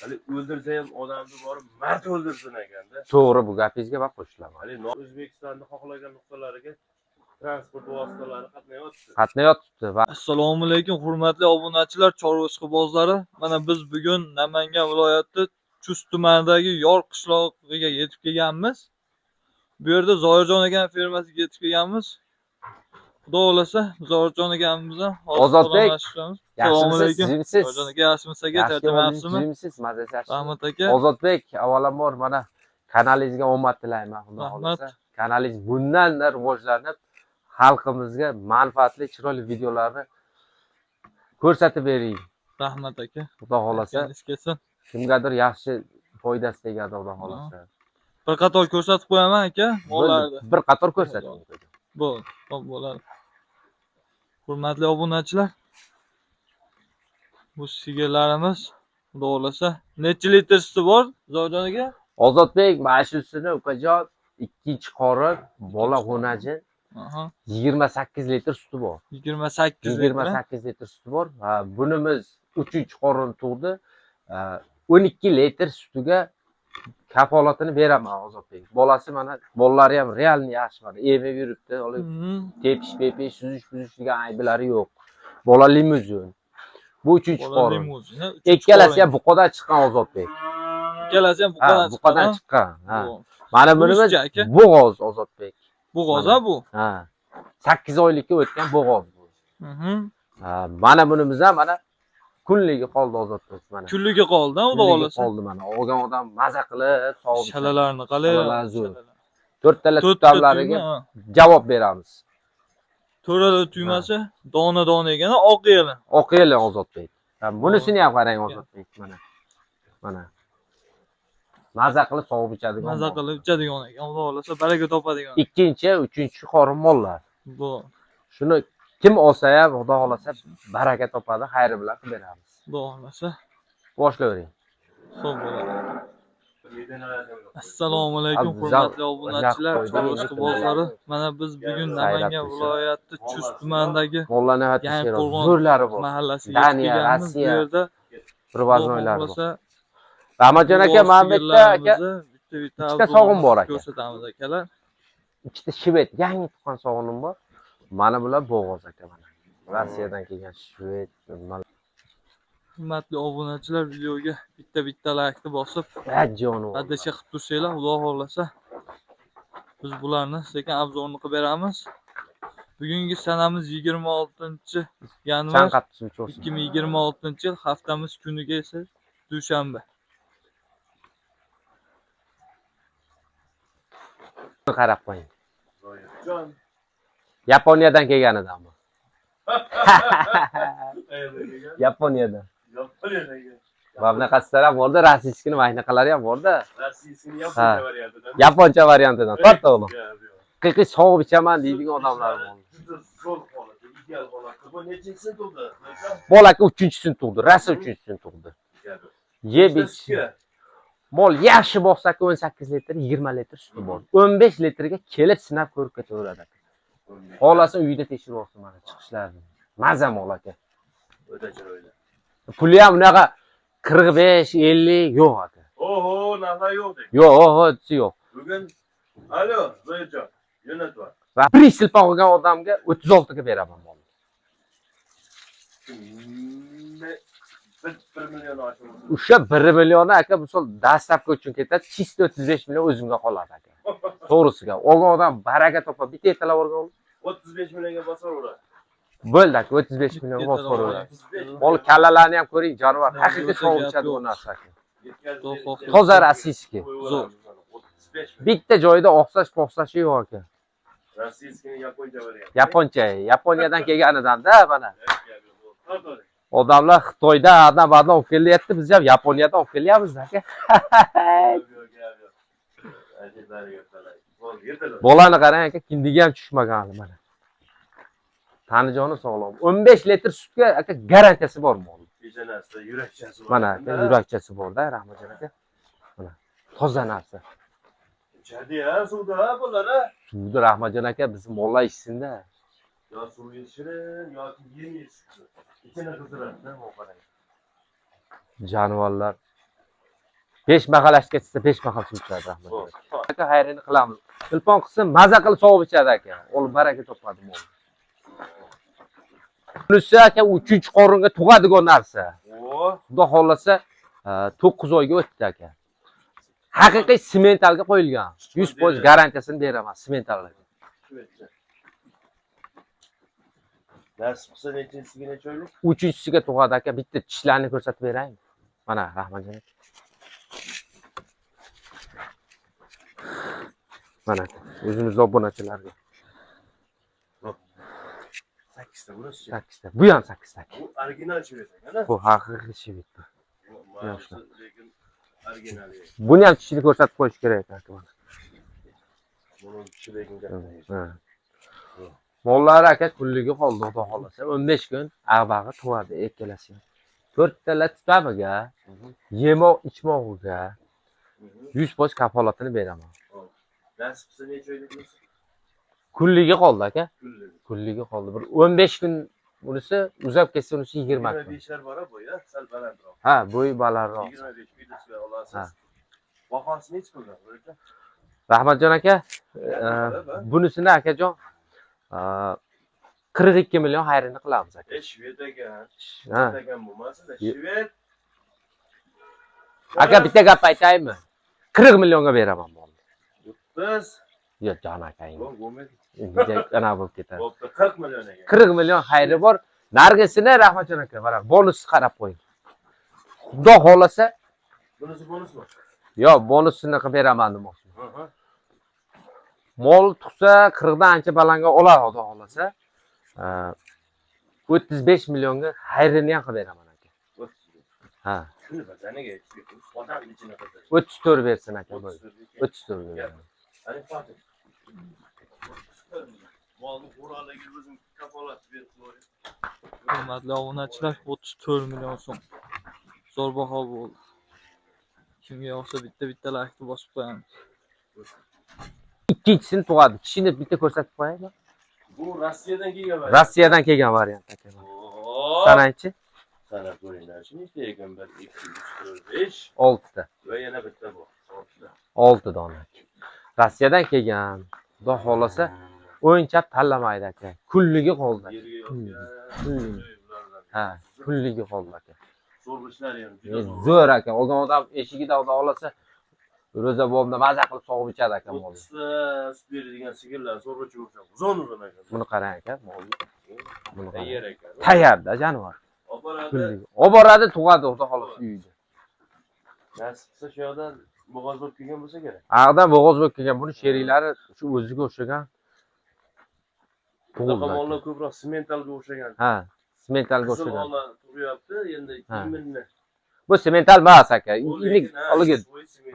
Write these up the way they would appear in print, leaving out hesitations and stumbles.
Hali o'ldirsa ham odamni borib mard o'ldirsin ekanda. To'g'ri, bu gapingizga men qo'shilaman. Hali O'zbekistonni xohlagan nuqtalariga transport vositalari qatnayapti. Qatnayotibdi va Assalomu alaykum hurmatli obunachilar, chorva ishqibozlari. Mana biz bugun Namangan viloyati Chust tumanidagi Yor qishlog'iga yetib kelganmiz. Bu yerda Zoirjon aka fermasiga yetib kelganmiz. Xudo xohlasa Zoirjon akamizdan hozir Ozodbek, salomlashamiz. Assalomu yaxshimisiz, alaykum. tuzukmisiz? Zoirjon aka yaxshimisiz aka, Yaxshi charchamayapsizmi? tuzukmisiz? Mazasi yaxshimi? Rahmat aka. Ozodbek, avvalambor mana kanalingizga omad tilayman, Xudo Rahmat. xohlasa. Kanalingiz bundan-da rivojlanib, xalqimizga manfaatli chiroyli videolarni ko'rsatib bering. Rahmat aka. Xudo xohlasa, Aytganingiz kelsin. kimgadir yaxshi foydasi tegadi, Xudo xohlasa. Bir qator ko'rsatib qo'yaman aka, mollarni. Bir qator ko'rsating. Bo'ldi, xo'p bo'ladi. Hurmatli obunachilar, bu sigirlarimiz Xudo xohlasa necha litr suti bor Zoirjon aka? Ozodbek, mana shusini ukajon ikkinchi qorin bola g'o'naji 28 litr suti bor. 28 litr. 28 litr suti bor. Ha, bunimiz uchinchi qorin tug'di. 12 litr sutiga kafolatini beraman Ozodbek. Bolasi mana, bolalari ham realni yaxshi mana emib yuribdi. Tepish, pepish, suzish, puzish degan ayblari yo'q. Bola limuzin. Bu uchinchi Bola qorin. limuzin, uchinchi Ikkalasi ham qorin. buqadan chiqqan Ozodbek. Ikkalasi ham Ha, buqadan buqadan chiqqan. chiqqan. Ha. Bu. Mana bunimiz Bunisi aka? bo'g'oz Ozodbek. Bo'g'oz ha bu. Ha. 8 oylikka o'tgan bo'g'oz bu. Ha, mana bunimiz ham mana kunligi qoldi Ozodbek mana. Kunligi qoldi, Xudo Kunligi xohlasa. qoldi mana. Olgan odam maza qilib sog'ib. Shalalarni qalay. Shalalar zo'r. To'rttala To'rtta tutamlariga tugma, ha. javob beramiz. To'rala tugmasi dona dona ekan, oq yeli. Oq yeli Ozodbek. Ha, bunisini ham qarang Ozodbek mana. Mana. Maza qilib sog'ib ichadigan. Maza mol. qilib ichadigan ekan, Xudo xohlasa baraka topadigan. Ikkinchi, uchinchi qorin mollar. Bu. Shuni kim olsa ham Xudo xohlasa baraka topadi, xayri bilan qilib beramiz. Xudo xohlasa. Boshlayvering. Xo'p bo'ladi. Assalomu alaykum Abzal hurmatli obunachilar, qo'ydi. chorva ishqibozlari. Mana biz bugun Sayrab Namangan tursa. viloyati Chust tumanidagi Mollarni hayotda Yangi sheroz qo'rg'on zo'rlari bor. mahallasiga yetib Daniya, kelganmiz. Bu Rossiya, yerda Привознойлari bor. Xudo xohlasa Rahmatjon aka, mana bu yerda aka bitta bitta ikkita sog'in bor aka. Ko'rsatamiz akalar. Ikkita shved, yangi tuqqan sog'inim bor. Mana bular bo'g'oz aka mana. Rossiyadan kelgan shved. Hurmatli obunachilar, videoga bitta bitta laykni bosib, Ha, jonivor. adresga qilib tursanglar, Xudo xohlasa biz bularni sekin obzorni qilib beramiz. Bugungi sanamiz 26 yanvar Chanqabdi suv ichvorsin. 2026-yil, haftamiz kuniga esa dushanba. Qarab qo'ying. Zoirjon. Yaponiyadan kelganidan bu. Qayerdan kelgan? Yaponiyadan. Yaponiyadan kelgan. Va bunaqasilar ham borda, rossiyskini maynaqalari ham borda. Rossiyskini yaponcha variantidan. Yaponcha variantidan. Torta o'g'lim. Gap yo'q. Haqiqiy sog'ib ichaman deydigan odamlar bor. Juda zo'r holat, ideal holat. Bu nechinchisini tug'di? Bola aka uchinchisini tug'di, rosa uchinchisini tug'di. Gap yo'q. Yeb Nechta ich. sutga? Mol yaxshi boqsa aka 18 litr, 20 litr suti bor. 15 litrga kelib sinab ko'rib ketaveradi aka. Xohlasa uyida tekshirib olsin mana chiqishlarini. Maza mol aka. O'ta chiroyli. Puli ham unaqa 45, 50 yo'q aka. Oho, narxlar yo'q deng. Yo'q, oho, yo'q. Bugun Alo, Zoirjon, jo'natma. Va bir silpa olgan odamga 36 ga beraman molni. 1 million oshib. O'sha 1 millioni aka misol dastlabki uchun ketadi, чисто 35 million o'zimga qoladi aka. To'g'risiga, olgan odam baraka topadi, bitta ertalab olgan 35 millionga bosaveradi. bo'ldi aka, 35 millionga Bitta bosaveradi. 35 Mol kallalarni ham ko'ring, jonivor haqiqiy Yo'q, sovib gap ichadi yo'q. bu narsa aka. Yetkazib To'q, Toza rossiyskiy. Zo'r. 35 million. Bitta joyida oqsash poqsashi yo'q aka. Rossiyskini yaponcha varianti. Yaponcha, Yaponiyadan kelganidan-da mana. Gap yo'q. Tortavering. Odamlar Xitoydan adan badan olib kelyapti, biz ham Yaponiyadan olib kelyapmiz aka. Gap yo'q, gap yo'q. Ajiblariga qalay. Bo'ldi, yetiladi. Bolani qarang aka, kindigi ham tushmagan hali mana. Tanijoni sog'lom. 15 litr sutga aka garantiyasi bor mol. Peshonasida yurakchasi bor. Mana aka, yurakchasi borda, Rahmatjon aka. Mana toza narsa. Ichadi ya suvda ha bular ha. Suvni Rahmatjon aka bizni mollar ichsin-da. Yo suvi shirin yoki yemi sutli. Ichini qizdiradi. Jonivorlar 5 mahal ashga chiqsa 5 mahal suv ichadi Rahmat. Aka xayrini qilamiz. Tilpon qilsin, maza qilib sovib ichadi aka. O'g'lim baraka topadi mol. Bunisi aka 3-qoringa tug'adigan narsa. Xudo xohlasa 9 oyga o'tdi aka. Haqiqiy sementalga qo'yilgan. 100% garantiyasini beraman sementalga. Nasib qilsa nechinchisiga necha oylik? 3-chisiga tug'adi aka. Bitta tishlarni ko'rsatib beraymi? Mana Rahmatjon aka. Mana o'zimiz obunachilarga. 8 ta bunisi. 8 ta. Bu ham 8 ta. Bu original shved ekan-a? Bu haqiqiy shved bu. Bu lekin originali. Buni ham tishini ko'rsatib qo'yish kerak aka. Buni tishi lekin katta. Mollari aka kunligi qoldi, Xudo xohlasa. 15 kun ag'bag'i tug'adi ikkalasi. 4 tala tutamiga, yemoq ichmog'iga 100% kafolatini beraman. Nasib qilsa necha oylik bunisi? Kunligi qoldi aka. Kunligi. Kunligi qoldi. Bir 15 kun bunisi uzab ketsa unisi 20 kun. 25lar bor bu ya, sal balandroq. Ha, bo'yi balandroq. 25 videosiga olasiz. Bahosi necha puldan? Rahmatjon aka, bunisini akajon 42 million xayrini qilamiz aka. Shved ekan. Ha. Shved ekan bo'lmasin-da, shved. Aka bitta gap aytaymi? 40 millionga beraman molni. Biz Yo'q, jon akang. bo'lmaydi. Ana bo'lib ketadi. Bo'pti, 40 million ekan. 40 million xayri bor. Nargisini Rahmatjon aka, mana bonus qarab qo'ying. Xudo xohlasa, Bunisi bonusmi? yo'q, bonusini qilib beraman demoqchiman. Mol tug'sa 40 dan ancha balanga oladi Xudo xohlasa. 35 millionga xayrini ham qilib beraman aka. Ha, Shuni bazaniga odam ichini qildi. 34 bersin aka. 34 beraman. Qani Fatih. Molni qo'raliga o'zim kafolat berib qo'yay. Hurmatli obunachilar, 34 million so'm. Zo'r baho bo'ldi. Kimga yoqsa bitta-bitta laykni bosib qo'yamiz. Ikkinchisini tug'adi. Tishini bitta ko'rsatib qo'yaymi? Bu Rossiyadan kelgan variant. Rossiyadan kelgan variant aka. Sanaychi. Sanab ko'ringlar. Nechta ekan? 1 2 3 4 5 6 ta. va yana bitta bu. 6 ta. 6 dona. Rossiyadan kelgan. Xudo xohlasa o'yinchap tanlamaydi aka. Kunligi qoldi. Yerga yotgan. Ha, kunligi qoldi aka. Zo'rg'ichlari ham juda zo'r. Zo'r aka. Olgan odam eshigida Xudo xohlasa ro'za bobda maza qilib sog'ib ichadi aka molni. 30 ta sut beradigan sigirlar zo'rg'icha o'xshab uzun uzun ekan. Buni qarang aka, molni. Buni qarang. Tayyor ekan. Tayyorda jonivor. Olib boradi. Kunligi. Olib boradi, tug'adi Xudo xohlasa uyida. Nasib qilsa shu yoqdan bo'g'oz bo'lib kelgan bo'lsa kerak. Ag'dan bo'g'oz bo'lib kelgan. Buni sheriklari shu o'ziga o'xshagan. Bunaqa mollar ko'proq sementalga o'xshagan. Ha, sementalga Qizil o'xshagan. ola tug'yapti, endi iminni. Bu semental emas aka. Ilik oligi.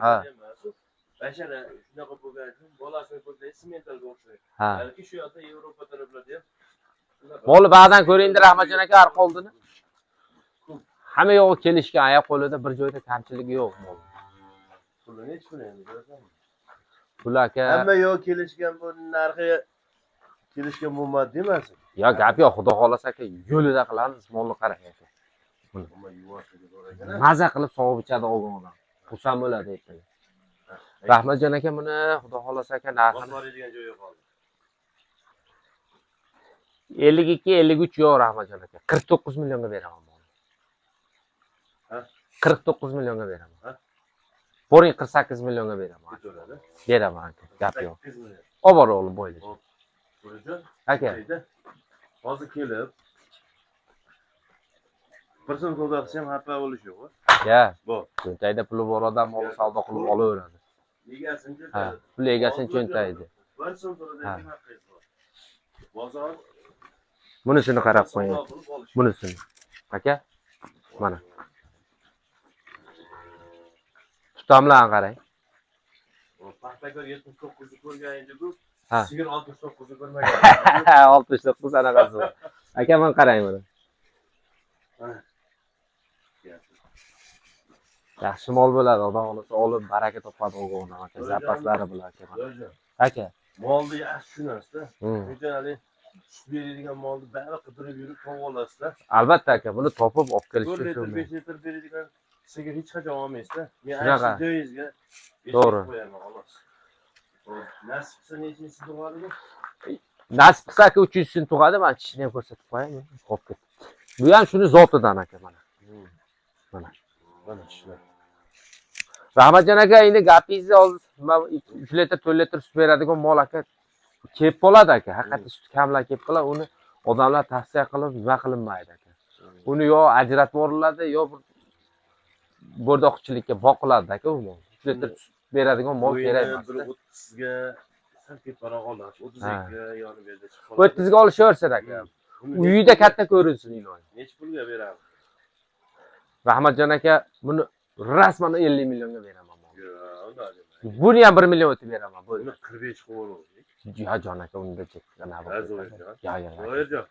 Ha. Bashara shunaqa bo'lgan uchun bolasini ko'rsangiz sementalga o'xshaydi. Ha. Balki shu yoqda Yevropa taraflarda ham. Molni ba'zan ko'ringda Rahmatjon aka arqoldini. Hamma yog'i kelishgan, oyoq qo'lida bir joyda kamchiligi yo'q mol. Puli nechi pul endi bilasanmi? Pul aka. Hamma yo'q kelishgan, bu narxi kelishgan bo'lmadi demasin. Yo gap yo'q, Xudo xohlasa aka yo'lida qilamiz, molni qarang aka. Ammo yuvoshligi zo'r ekan. Maza qilib sog'ib ichadi olgan odam. Xursand bo'ladi ertaga. Rahmatjon aka buni Xudo xohlasa aka narxini Bosib joyi qoldi. 52 53 yo'q Rahmatjon aka. 49 millionga beraman molni. Ha? 49 millionga beraman. Ha? Boring 48 millionga beraman. Ketaveradi. Beraman aka. Gap yo'q. 8 million. Olib bor o'g'lim bo'yli. Bo'rijon, Aka, hozir kelib bir so'm savdo qilsa ham xafa bo'lish yo'q. Ya. Bor. Cho'ntagida puli bor odam mol savdo qilib olaveradi. Egasini Ha, cho'ntagida. pul egasini cho'ntagida. Bir so'm so'radigan haqqingiz bor. Bozor Bunisini qarab qo'ying. savdo qilib olish. Bunisini. Aka, mana. Tutamlarni qarang. Paxtakor 79 ni ko'rgan edi-ku. Ha. Sigir 69 ni ko'rmagan. 69 anaqasi. Aka, buni qarang buni. Yaxshi mol bo'ladi, Xudo xohlasa olib baraka topadi o'g'lim aka. Zapaslari bilan aka. Aka. Molni yaxshi tushunasiz-da. Shuning uchun hali sut beradigan molni bari qidirib yurib topib olasizda. Albatta aka, buni topib olib kelish 4 litr, uchun. 5 litr beradigan Sigir hech qachon olmaysizda. Men Shunaqa. ana shu joyingizga To'g'ri. qo'yaman xolos. Nasib qilsa nechinchisi tug'adi bu? Nasib qilsa aka uchinchisini tug'adi, mana tishini ham ko'rsatib qo'yay, qolib ketdi. Bu ham shuni zotidan aka mana. Mana. Mana shular. Rahmatjon aka, endi gapingizni hozir nima 3 litr, 4 litr sut beradigan mol aka kelib qoladi aka. Haqiqatda sut kamlar kelib qoladi, uni odamlar tavsiya qilib nima qilinmaydi aka. Uni yo ajratib yuboriladi, yo bir bo'rdoqchilikka boqiladi aka u mol. 3 litr sut beradigan mol Bu kerak endi emas. Bir 30ga sal teparoq oladi. 32 yonib yerda chiqib qoladi. 30 ga olishaversin aka. Buni Uyida katta ko'rinsin iloyim. Necha pulga beramiz? Rahmatjon aka, buni rasman 50 millionga beraman. Yo'q, unday demang. Buni ham 1 million o'tib beraman. Bo'ldi. Buni 45 qilib yubordik. Ya jon aka, unda chekka Ha, Zoirjon. Ya. Zoirjon.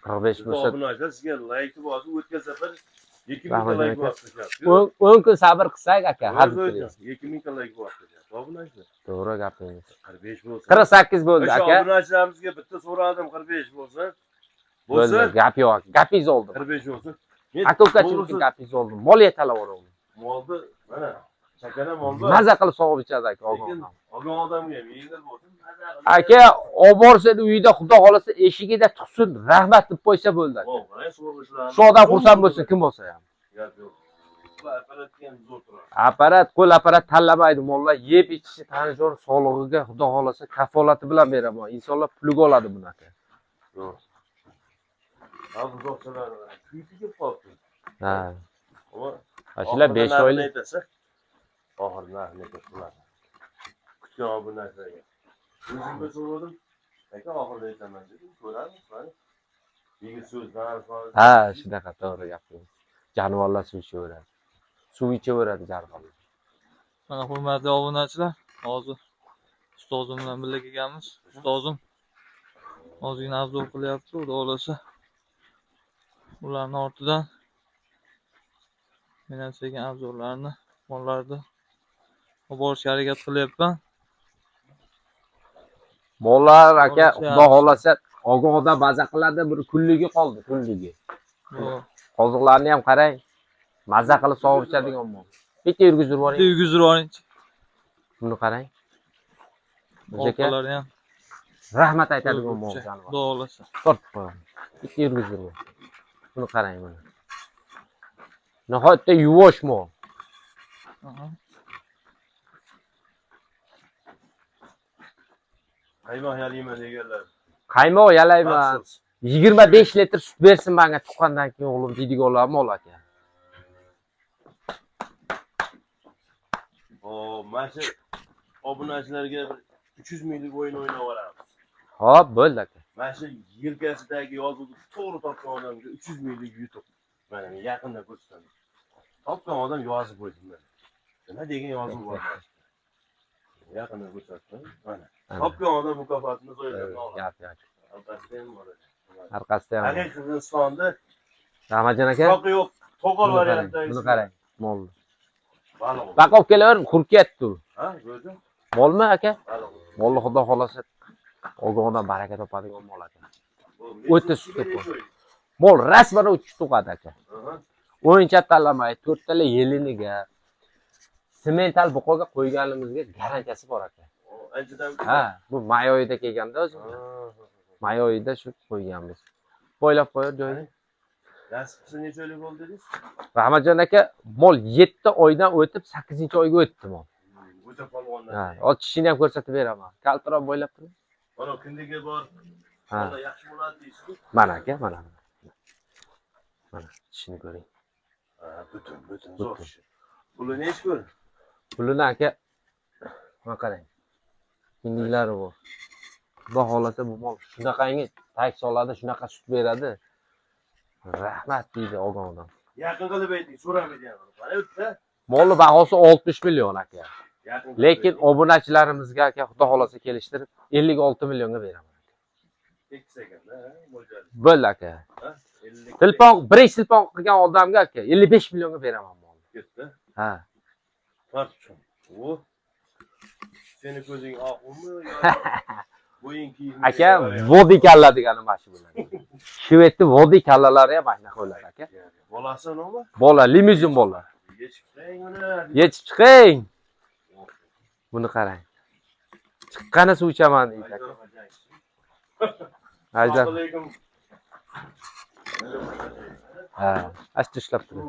45 Bizni bo'lsa obunachilar sizga like bosib, o'tgan safar 2000 ta Rahmat like aka. bosib tashlabdi. 10 kun sabr qilsak aka, Zoir, hadeb Zoirjon, 2000 ta like bosib tashlabdi obunachilar. To'g'ri gapingiz. 45 bo'lsin. 48 bo'ldi O'sha aka. obunachilarimizga bitta so'radim, 45 bo'lsin. Bo'ldi, Bo'lsa, gap yo'q. Gapingiz oldim. 45 bo'lsin. Men Aka ukachilikka to'g'risi gapingiz oldim. Mol yetalaveradi. molni mana chakana mol bor. Maza qilib sog'ib ichadi aka Lekin olgan. olgan odamga ham yengil bo'lsin. Maza qilib. Aka, olib borsa uyida xudo xolasa eshigida tuqsin, rahmat deb qo'ysa bo'ldi aka. Voh, qarang, so'rg'ichlarni. Shu odam xursand bo'lsin, kim bo'lsa ham. Gap yo'q. Bu apparatga ham zo'r turadi. Apparat, qo'l apparat tanlamaydi mollar, yeb ichishi tanijon sog'lig'iga xudo xolasa kafolati bilan beraman. Insonlar puliga oladi buni aka. Yo'q. Ha, buzoqchalar kuyib kelib qolibdi. Ha. Ammo Ha, shular oxirida 5 narxini oylik. aytasiz. Oxirida narxini aytasiz bularni. Kutgan obunachilarga. O'zim bir so'radim. Aka oxirida aytaman dedim. Ko'ramiz, mana. Yigit so'z narx. Ha, shunaqa to'g'ri gapingiz. Jonivorlar suv ichaveradi. Suv ichaveradi jonivorlar. Mana hurmatli obunachilar, hozir ustozim bilan birga kelganmiz. Ustozim ozgina обзор qilyapti, xudo xohlasa. Ularning ortidan men ham sekin обзор larni, mollarni olib borishga harakat qilyapman. Mollar aka, Mollar xudo xohlasa, olgan odam maza qiladi, bir kunligi qoldi, kunligi. Bu Qoziqlarni ham qarang. Maza qilib sog'ib ichadigan mol. Bitta yurgizib bitta yuboring. yurgizib yuboringchi. Buni qarang. O'zi aka, Orqalari ham rahmat aytadigan mol jonivor. xudo xohlasa. Tortib qo'yaman. Bitta yurgizib yuboring. Buni qarang mana. Nihoyatda yuvosh mol. Aha. Qaymoq yalayman deganlar. Qaymoq yalayman. Maxsus. 25 litr sut bersin menga tuqqandan keyin o'g'lim deydiganlar mol aka. Hop, mana shu obunachilarga bir 300 minglik o'yin o'ynab yuboramiz. Hop, bo'ldi aka. Mana shu yelkasidagi yozuvni to'g'ri topgan odamga 300 minglik yutuq. Mana men yaqinda ko'rsataman. Topgan odam yozib qo'ysin mana. Nima degan yozuv bor mana shu. Yaqinda ko'rsatdim. Mana. Ana. Topgan odam mukofotini Zoirjon oladi. Gap yo'q. Orqasida ham bor ekan. Orqasida ham. bor. Haqiqiy Qirg'izistonda Rahmatjon aka. soqi yo'q, to'qol Buni qarang, variantdagi. buni qarang. Molni. Baliq. Baqa olib kelaver, hurkayapti u. Ha, Zoirjon? Molmi aka? Baliq. Molni xudo xolasa olgan odam baraka topadigan mol aka. O'ta sut ko'p. Mol rasman uch tug'adi aka. Aha. O'yincha tanlamaydi, to'rttala yeliniga semental buqaga qo'yganimizga garantiyasi bor aka. O, Anchadan Ha, bu may oyida kelganda o'zi. Ha. May oyida shu qo'yganmiz. Poylab qo'yar joyini. Nasib qilsa necha oylik bo'ldi dedingiz? Rahmatjon aka, mol 7 oydan o'tib 8-oyga o'tdi mol. O'ta polvondan. Ha, hozir tishini ham ko'rsatib beraman. Kaltaroq bo'ylab turing. Mana kindigi bor. Ha, Bola yaxshi bo'ladi deysiz-ku. mana aka, mana. Mana tishini ko'ring. Ha, butun, butun zo'r kishi. Puli nechi pul? Pulini aka mana qarang. Kindiklari bor. Xudo xolasa bu mol shunaqangi tag soladi, shunaqa sut beradi. Rahmat deydi olgan odam. Yaqin qilib ayting, so'ramaydi ham. Mana bitta. Molni bahosi 60 million aka. Yaqin qilib Lekin ayting. obunachilarimizga aka xudo xolasa kelishtirib 56 millionga beraman. Tekis ekanda, ha, mo'ljal. Bo'ldi aka. Ha? 50 Tilpon, birinchi tilpon qilgan odamga aka 55 millionga beraman molni. Ketdi. Ha. Tortib chiqing. U seni ko'zing oqmi yo bo'ying kiyimi? Aka, vodiy kalla degani mana shu bo'ladi. Shvedni vodiy kallalari ham mana shunaqa bo'ladi aka. Bolasi nima? Bola, limuzin bola. Yechib chiqing uni. Yechib chiqing. Buni qarang. Chiqqani suv ichaman deydi aka. Ajdar. Alaykum. Ha, ashta ushlab turing.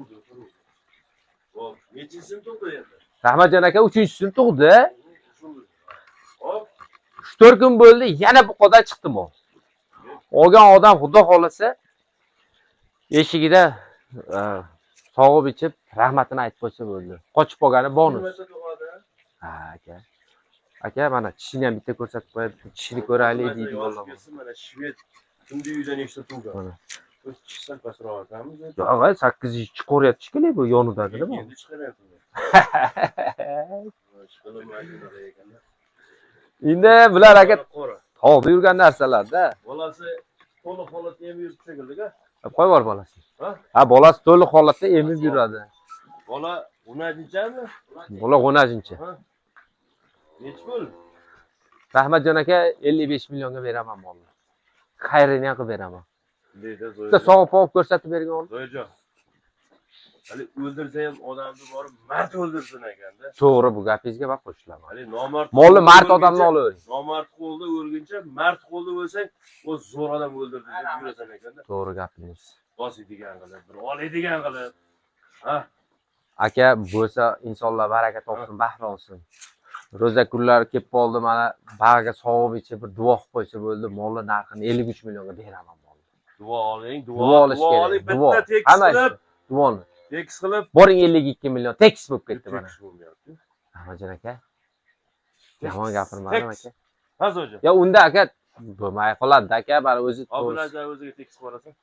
Hop, nechinchisini tug'di endi? Rahmatjon aka 3-chisini tug'di. Hop, 3-4 kun bo'ldi, yana buqadan chiqdi mol. Olgan odam xudo xolasa eshigida sog'ib ichib rahmatini aytib qo'ysa bo'ldi. Qochib qolgani bonus. Nimasi tug'adi? Ha, aka. Aka, mana tishini ham bitta ko'rsatib qo'yay, tishini ko'raylik deydi Yozib bolalar. kelsin, mana shved kimni uydan nechta tug'gan? Mana. Biz tishdan pastroq ekanmiz. Yo'q, 8 chiqaryapti shekilli bu yonidagi nima? Endi chiqaryapti. Chiqilmaydi ekanda. Endi bular aka Qora. tog'da yurgan narsalar-da. Bolasi to'liq holatda emib yuribdi shekilli-ku. Qo'yib yubor bolasini. Ha? Ha, bolasi to'liq holatda emib yuradi. Bola 10-chami? Bola 10-chi. Ha. Nechi pul? Rahmatjon aka 55 millionga beraman molni. Xayrini ham qilib beraman. Deydi Bitta sog'ib pog'ib ko'rsatib bergan oğlum. Zoyirjon. Hali o'ldirsa ham odamni borib mard o'ldirsin ekanda. To'g'ri, bu gapingizga men qo'shilaman. Hali nomard Molni mard o'lguncha- odamni olavering. Nomard qo'lda o'lguncha mard qo'lda o'lsang, o zo'r odam o'ldirdi deb yurasan ekanda. To'g'ri gapingiz. Bosadigan qilib, bir oladigan qilib. Ha? Aka, bo'lsa insonlar baraka topsin, bahr olsin. Ro'za kunlari kelib qoldi, mana bag'ga sog'ib ichib bir duo qilib qo'ysa bo'ldi, molni narxini 53 millionga beraman molni. Duo oling, duo, Duo olish duo kerak. oling, Duo. bitta tekis Hamma qilib, duoni. tekis qilib, Boring 52 million tekis bo'lib ketdi mana. Tekis bo'lmayapti. Ahmadjon aka. Yomon gapirmadim Tekis. aka. Ha, Zo'rjon. Ya unda aka bo'lmay qoladi aka, bari o'zi to'g'ri. Obunachilar o'ziga tekis qo'rasan.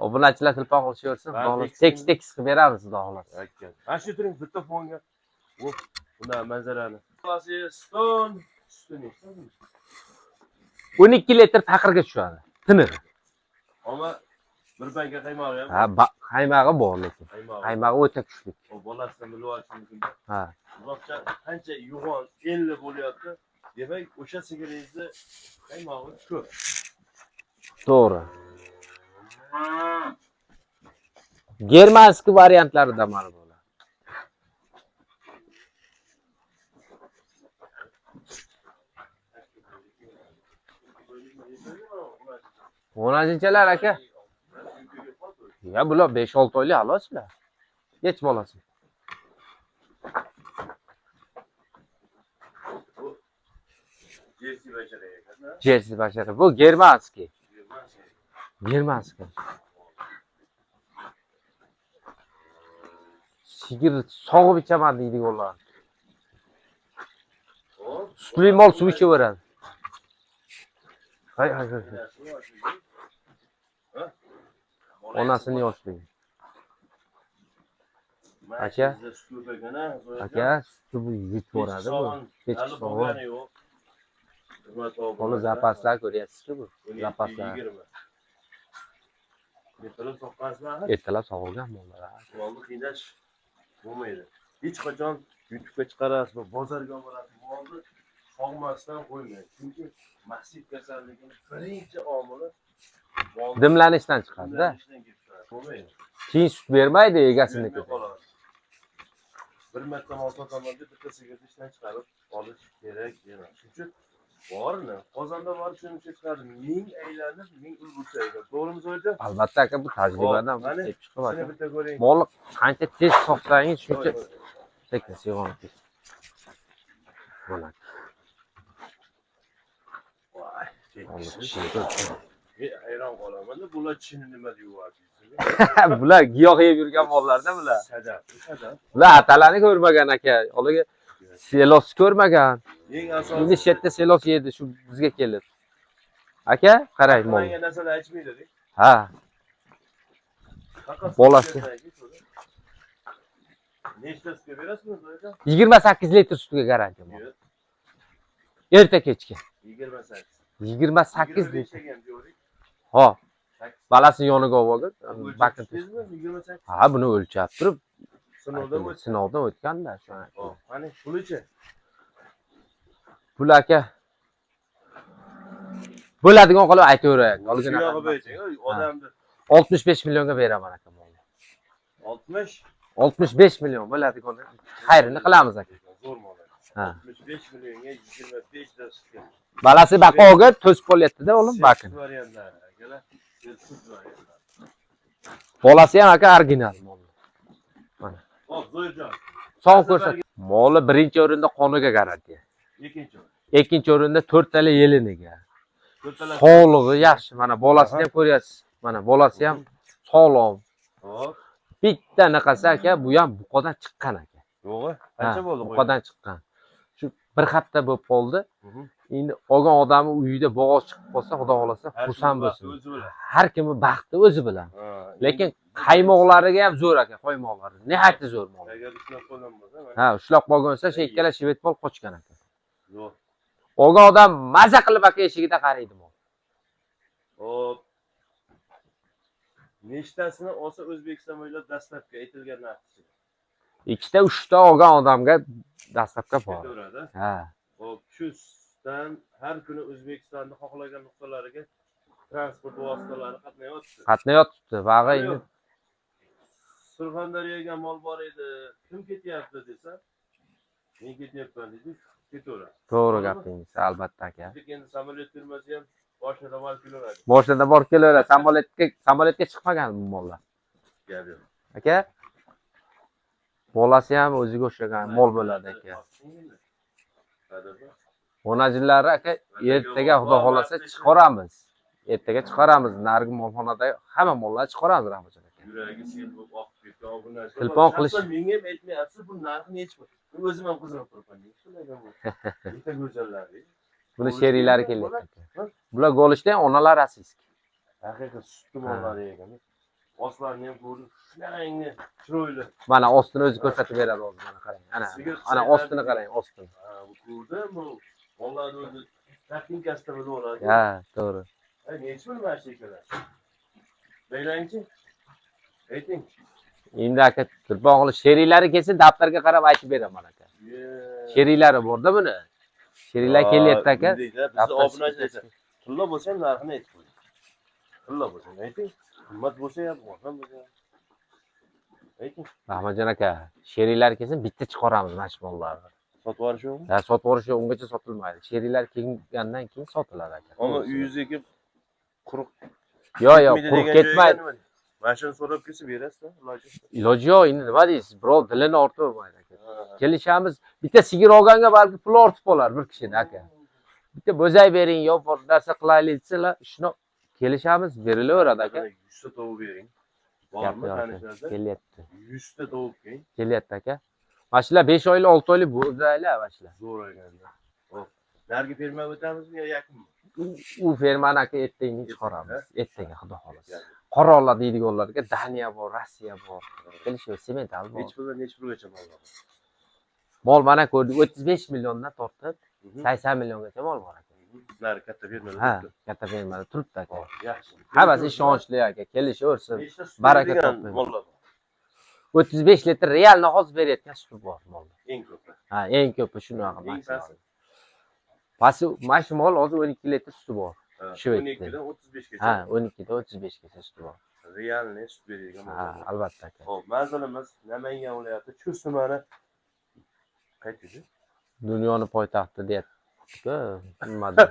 Obunachilar telefon qilishaversin, Ha, xudo xohlasa tekis tekis tekis qilib beramiz xudo xohlasa. Aka. Ha, shu turing bitta fonga. Oh, bundan manzarani. Bolasi stone, suti nechta? 12 litr faqirga tushadi. Tiniq. Ammo bir banka qaymog'i ham. Ha, qaymog'i bor lekin. Qaymog'i. Qaymog'i o'ta kuchli. O bolasini bilib olish mumkin. Ha. Uzoqcha qancha yo'g'on, elli bo'lyapti. Demak, o'sha sigaringizni qaymog'i ko'p. To'g'ri. Germanskiy variantlarida mana bular. O'najinchalar aka. Ya bular 5-6 oylik xaloslar. Yech bolasi. Jersi bashara ekan-a? Jersi bashara. Bu germanskiy. Germanskiy. Sigir sog'ib ichaman deydi ular. Sutli mol suv ichaveradi. Hay hay hay. Onasini yoshligi. Aka. Aka, suti bu yetib boradi bu. Kechki sog'in. Qo'li zapaslar ko'ryapsiz-ku bu. Zapaslar. Ertalab soqqansizlar? Ertalab sog'ilgan mollar. Molni qiynash bo'lmaydi. Hech qachon YouTube'ga chiqarasiz va bozorga olib borasiz, molni sog'masdan qo'ymang. Chunki mastit kasalligining birinchi omili molni Dimlanishdan chiqadi-da. dimlanishdan kelib chiqadi. Bo'lmaydi. Keyin sut bermaydi egasini. Bermay qoladi. Bir marta mol sotaman deb bitta sigirni ishdan chiqarib olish kerak emas. Shuning uchun borini qozonda bor cho'mcha chiqadi, ming aylanib, ming ulgursa ekan. To'g'rimi Zoyirjon? Albatta aka, bu tajribadan Hop, mana kelib chiqib shuni aka. bitta ko'ring. Molni qancha tez sog'sangiz shuncha sekin siygon. Mana Voy, molni tekis. tishini ko'r. Men hayron qolaman-da, bular tishini nima deyapti? Bular giyoh yeb yurgan mollarda bular. Sadaf, sadaf. Bular atalani ko'rmagan aka. Ularga selos ko'rmagan. Eng asosiysi Endi shu yerda selos yedi shu bizga kelib. Aka, qarang mol. Qilmagan narsalar aytmaydi. Ha, Faqat Bolasi. Nechta sutga berasizmi Zoyirjon? 28 litr sutga garantiya mol. Yo'q, Erta kechga. 28. 28 litr. 25 ga ham deyavering. Ha, Sakkiz. balasini yoniga olib olgan. O'lchab Bakın. tushdingizmi? 28. Ha, buni o'lchab turib, Sinovdan o'tdi. sinovdan o'tganda shu. Hop, qani pulichi? Pul aka. Bo'ladigan qilib aytaveray. Shu yog'i bo'yicha, odamni 65 millionga beraman aka molni. 60 65 million bo'ladi. Xayrini qilamiz aka. Zo'r mol. Ha. 65 millionga 25 ta sutga. Balasi baqoga to'sib qolyapti-da o'g'lim bakin. Sut variantlari akalar. Sut variantlari. Bolasi ham aka original mol. Hop, Zoirjon. Sog' ko'rsat. Moli birinchi o'rinda qoniga garantiya. Ikkinchi o'rin. Ikkinchi o'rinda to'rttala yeliniga. To'rttala. Sog'lig'i yaxshi. Mana bolasini ham ko'ryapsiz. Mana bolasi ham sog'lom. Hop. Bitta anaqasi aka, bu ham buqadan chiqqan aka. Yo'g'i. Qancha Ha, bo'ldi? Buqadan chiqqan. Shu bir hafta bo'lib qoldi. Mhm. Endi olgan odami uyida bo'g'oz chiqib qolsa, xudo xohlasa Har xursand kimning baxti bo'lsin. o'zi bilan. Har kimning baxti o'zi bilan. Ha, Lekin qaymoqlariga ham zo'r aka, qaymoqlari. Nihoyatda zo'r mol. Agar ushlab qolgan bo'lsa, mana Ha, ushlab qolgan bo'lsa, shu ikkala shved mol qochgan aka. Yo'q. Olgan odam maza qilib aka eshigida qaraydi mol. Hop. Nechtasini olsa O'zbekiston bo'ylab dastlabki aytilgan narx ichida Ikkita, uchta olgan odamga dastlabki bor. ketaveradi. Ha. Hop, Chustdan har kuni O'zbekistonni xohlagan nuqtalariga transport vositalari qatnayapti. Qatnayotibdi. Bag'i endi Yo'q. Surxondaryoga mol bor edi, kim ketyapti desa, men ketyapman deydi, ketaveradi. to'g'ri gapingiz, albatta aka. Lekin endi samolyot firmasi ham boshlada borib kelaveradi. Moshinada borib kelaveradi. Samolyotga chiqmagan bu mollar. Gap yo'q. Aka, bolasi ham o'ziga o'xshagan mol bo'ladi aka. Onajillari aka ertaga xudo xohlasa chiqaramiz. Ertaga chiqaramiz. Narigi molxonada hamma mollarni chiqaramiz Rahmatjon aka. Yuragi sel bo'lib oqib ketgan obunachilar. Telefon qilish- Shaxsan menga ham aytmayapsiz, bu narxi nechi pul? Men o'zim ham qiziqib turibman. Nechi pul ekan bu? Bitta go'zallari. Buni Golishdan sheriklari ham kelyapti aka. Ha? Bular Golishdan onalar rossiyskiy. Haqiqiy sutli mollari ekan. Oslarni ham ko'rdim, shunaqangi chiroyli. Mana ostini o'zi ko'rsatib beradi hozir, mana qarang. Ana Sigir ana qishlari- ostini qarang, ostini. Ha, bu ko'rdim, bu mollarni o'zi texnikasida bilib oladi. Ha, to'g'ri. Ay, nechi pul mana shu ekanlar? Beylangchi. Ayting. Endi aka telefon qilib sheriklari kelsin, daftarga qarab aytib beraman aka. Sheriklari borda buni. Sheriklar kelyapti aka. Bizni Daftar obunachilar aytsa, tilla bo'lsa ham narxini aytib qo'ying. Tilla bo'lsa ham ayting. Qimmat bo'lsa ham, arzon bo'lsa ham. Ayting. Rahmatjon aka, sheriklar kelsin, bitta chiqaramiz mana shu mollarni. Sotib yuborish yo'qmi? Ha, sotib yuborish yo'q, ungacha sotilmaydi. Sheriklar kelgandan keyin sotiladi aka. Ammo uyingizga kelib quruq Yo'q, ketmaydi quruq degan ketmaydi. joyga nima? Mana shuni so'rab kelsa berasiz-da, iloji. Iloji yo'q, endi nima deysiz? Birov dilini orttirmaydi aka. Kelishamiz. Bitta sigir olganga balki pul ortib qolar bir kishini aka. Bitta bo'zay bering, yo bir narsa qilaylik desalar, shuni kelishamiz, berilaveradi aka. 100 ta tovuq bering. Gap Bormi yo'q aka. tanishlarda? Kelyapti. 100 ta tovuq bering. Kelyapti aka. Mana shular 5 oylik, 6 oylik bo'zaylar mana shular. Zo'r ekanda. Hop. Narigi fermaga o'tamizmi yo yaqinmi? U fermani aka ertaga chiqaramiz. Ertaga xudo xohlasa. Qora deydiganlarga Daniya bor, Rossiya bor. Kelishuv semental bor. Nechi puldan nechi pulgacha mol bor? Mol mana ko'rdik 35 milliondan tortib 80 milliongacha mol bor aka. Nari katta fermada Ha, turibdi. katta fermada turibdi aka. Hop, yaxshi. Hammasi ishonchli aka, kelishaversin. Nechta sut Baraka beradigan toping. mollar bor? 35 litr realni hozir berayotgan suti bor molda. Eng ko'pi. Ha, eng ko'pi shunaqa Eng maksimal. pasti? Pasti mana shu mol hozir 12 litr suti bor. Ha, Shu 12 yerda. dan 35 gacha. Ha, 12 dan 35 gacha suti bor. Realni sut beradigan Ha, mollar. albatta aka. Hop, manzilimiz Namangan viloyati Chust tumani. Qayerda edi? Dunyoni poytaxti deyapti-ku. Nimada?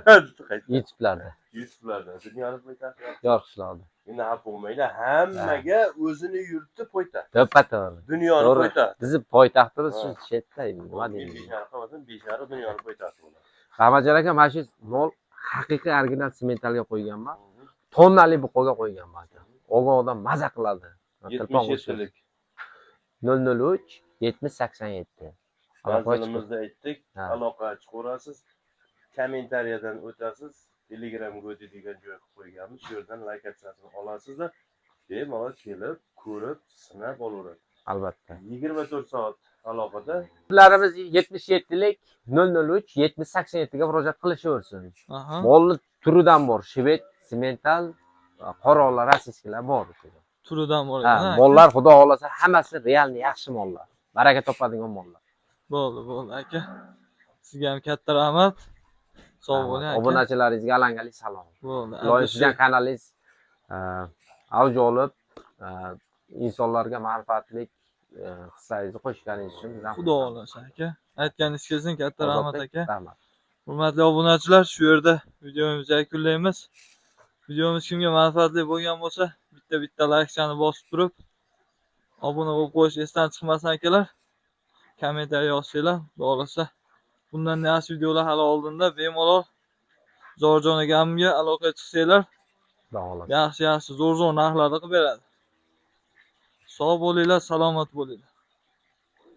Qayerda? Yutublarda, Yusuflarda. Dunyoni poytaxti. Yor qishlog'ida. Endi xafa bo'lmanglar, hammaga o'zini yurti poytaxt. To'ppa to'g'ri. Dunyoni To'g'ri. poytaxti. Bizni poytaxtimiz shu Ha. chetda endi nima Men deymiz. 5 yarim qilmasam, 5 yarim dunyoni poytaxti bo'ladi. Rahmatjon aka, mana shu mol haqiqiy original sementalga qo'yganman. Tonnali buqaga qo'yganman aka. Olgan odam maza qiladi. Telefon 77 lik. 003 70 87. Aloqa chiqib. Manzilimizni aytdik. Ha. Aloqa chiqaverasiz. Kommentariyadan o'tasiz. Telegramga o'tadigan joy qilib qo'yganmiz. Shu yerdan lokatsiyasini olasizda bemalol kelib, ko'rib, sinab olaveradi. Albatta. 24 soat aloqada. Ularimiz 77 lik 003 70 87 ga murojaat qilishaversin. Aha. Molni turidan bor. Shved, semental, qora rossiyskilar bor. Turidan bor Ha, ekan. Ha, mollar xudo xohlasa hammasi realni yaxshi mollar. Baraka topadigan mollar. Bo'ldi, bo'ldi aka. Sizga ham katta rahmat. Sog' bo'ling aka. Obunachilaringizga alangali salom. Bo'ldi. Iloyim sizdan kanalingiz avj olib, insonlarga manfaatli Hissangizni qo'shganingiz uchun biz ham Xudo xohlasa aka. Aytganingiz kelsin, katta rahmat Ozodbek, aka. Rahmat. Hurmatli obunachilar, shu yerda videomizni yakunlaymiz. Videomiz kimga manfaatli bo'lgan bo'lsa, bitta-bitta laykchani bosib turib, obuna bo'lib qo'yish esdan chiqmasin akalar. Kommentariy yozsanglar, xudo xohlasa bundan yaxshi videolar hali oldinda. Bemalol Zoirjon akamga aloqaga chiqsanglar, Xudo xohlasa. yaxshi-yaxshi, zo'r-zo'r narxlarda qilib beradi. Sog' bo'linglar, salomat bo'linglar.